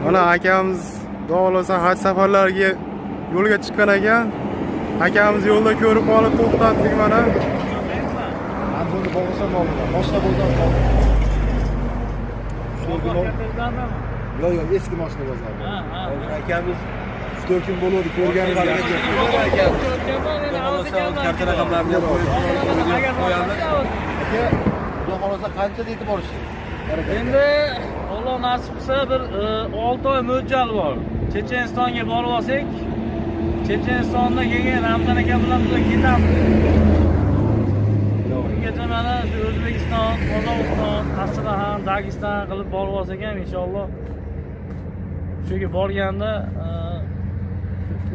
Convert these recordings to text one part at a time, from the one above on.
Mana akamiz, xudo xohlasa, haj safarlariga yo'lga chiqqan ekan. Akamiz yo'lda ko'rib qolib to'xtatdik mana. Buni bog'lasam bo'ladi. Mashina bo'lsa ham. Yo'q, yo'q, eski mashina bo'lsa. Akamiz 3-4 kun bo'ldi ko'rganimizga. Karta raqamlarini ham qo'yib qo'yamiz. Aka, xudo xohlasa qanchada yetib borish? Endi Alloh nasib qilsa, bir 6 oy mo'ljal bor. Chechenistonga borib olsak, Chechenistonda keyin Ramzan aka bilan biz ketamiz. Ungacha mana shu O'zbekiston, Qozog'iston, Astraxan, Dagestan qilib borib olsak ham, inshaalloh, shu yerga borganda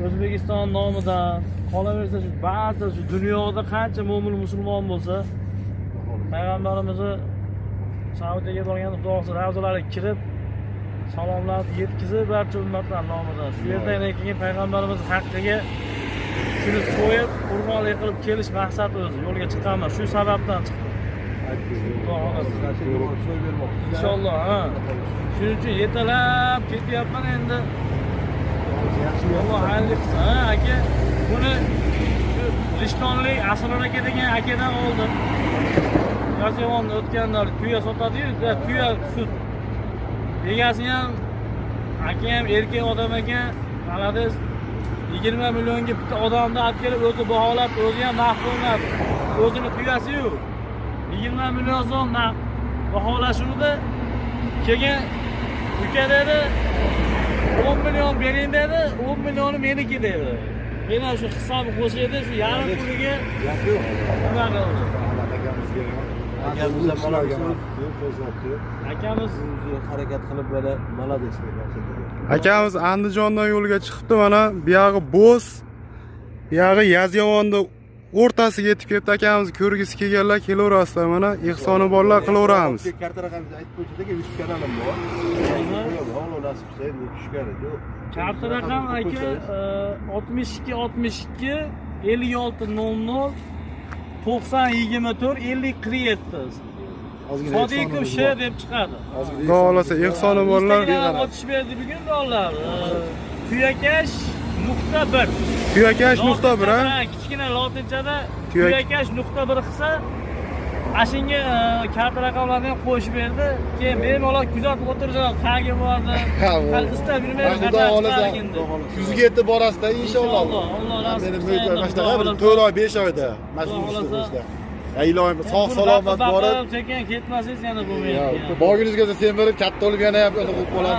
O'zbekiston nomidan, qolaversa shu barcha shu dunyoda qancha mo'min musulmon bo'lsa, payg'ambarimizni Saudiyaga borganda, xudo xohlasa, ravzalariga kirib, salomlarni yetkazib barcha ummatlar nomidan shu yerda yana keyin payg'ambarimiz haqqiga shuni so'yib, qurbonlik qilib kelish maqsadi, o'zi yo'lga chiqqanman, shu sababdan chiqdim, xudo xohlasa, inshaalloh. Ha, shuning uchun yetalab ketyapman endi. Alloh xayrli qilsin. Ha, aka, buni shu rishtonlik Asror aka degan akadan oldim. Yozyovonni o'tganda tuya sotadiyu, tuya sut. Egasi ham, aka ham erkak odam ekan, молодец. 20 millionga bitta odamni olib kelib, o'zi baholab, o'zi ham narx qo'ymadi. O'zini tuyasi-yu. 20 million so'm narx baholashuvdi. Keyin uka dedi, 10 million bering dedi, 10 millioni meniki dedi. Men ham shu hisobni qo'shaydi, shu yarim puliga Gap yo'q. nima qildi. Ahmad akamizga Akamiz ham ko'rsatdi. Akamiz O'zi harakat qilib, mana, молодец. Akamiz Andijondan yo'lga chiqibdi mana. Buyog'i Bo'z, buyog'i Yozyovonni o'rtasiga yetib kelibdi akamiz. Ko'rgisi kelganlar kelaverasizlar mana. Ehsoni borlar, qilaveramiz. Karta raqamimizni aytib qo'yishdi, YouTube kanalim bor. Alloh nasib qilsa, endi tushgan edi. Karta raqam, aka, 62 62 56 00 90 24 50 47. Ozgina Sodiqov ehsonimiz Sh bor. deb chiqadi. Ozgina Xudo xohlasa, ehsoni borlar. Instagram ochib berdi bugun dollar. Tuyakash.1. Tuyakash.1, ha? Ha, kichkina lotinchada tuyakash.1 qilsa, ashinga karta raqamlarini ham qo'shib berdi. Keyin bemalol kuzatib o'tirishadi, qayerga bordi. Ha, bu- Hali istab yurmaydi, Xudo qachon xohlasa chiqarligini. kuzga yetib borasizda inshaalloh. Inshaalloh, Alloh nasib Meni qilsa endi, mana shunaqa Xudo bir xohlasa. 4 oy, 5 oyda mana shu Xudo ishni xohlasa. qilishda. Ya iloyim, sog' Buni salomat baqib borib, sekin ketmasangiz yana bo'lmaydi. borgunizgacha semirib, katta bo'lib, yana ham qilib qoladi.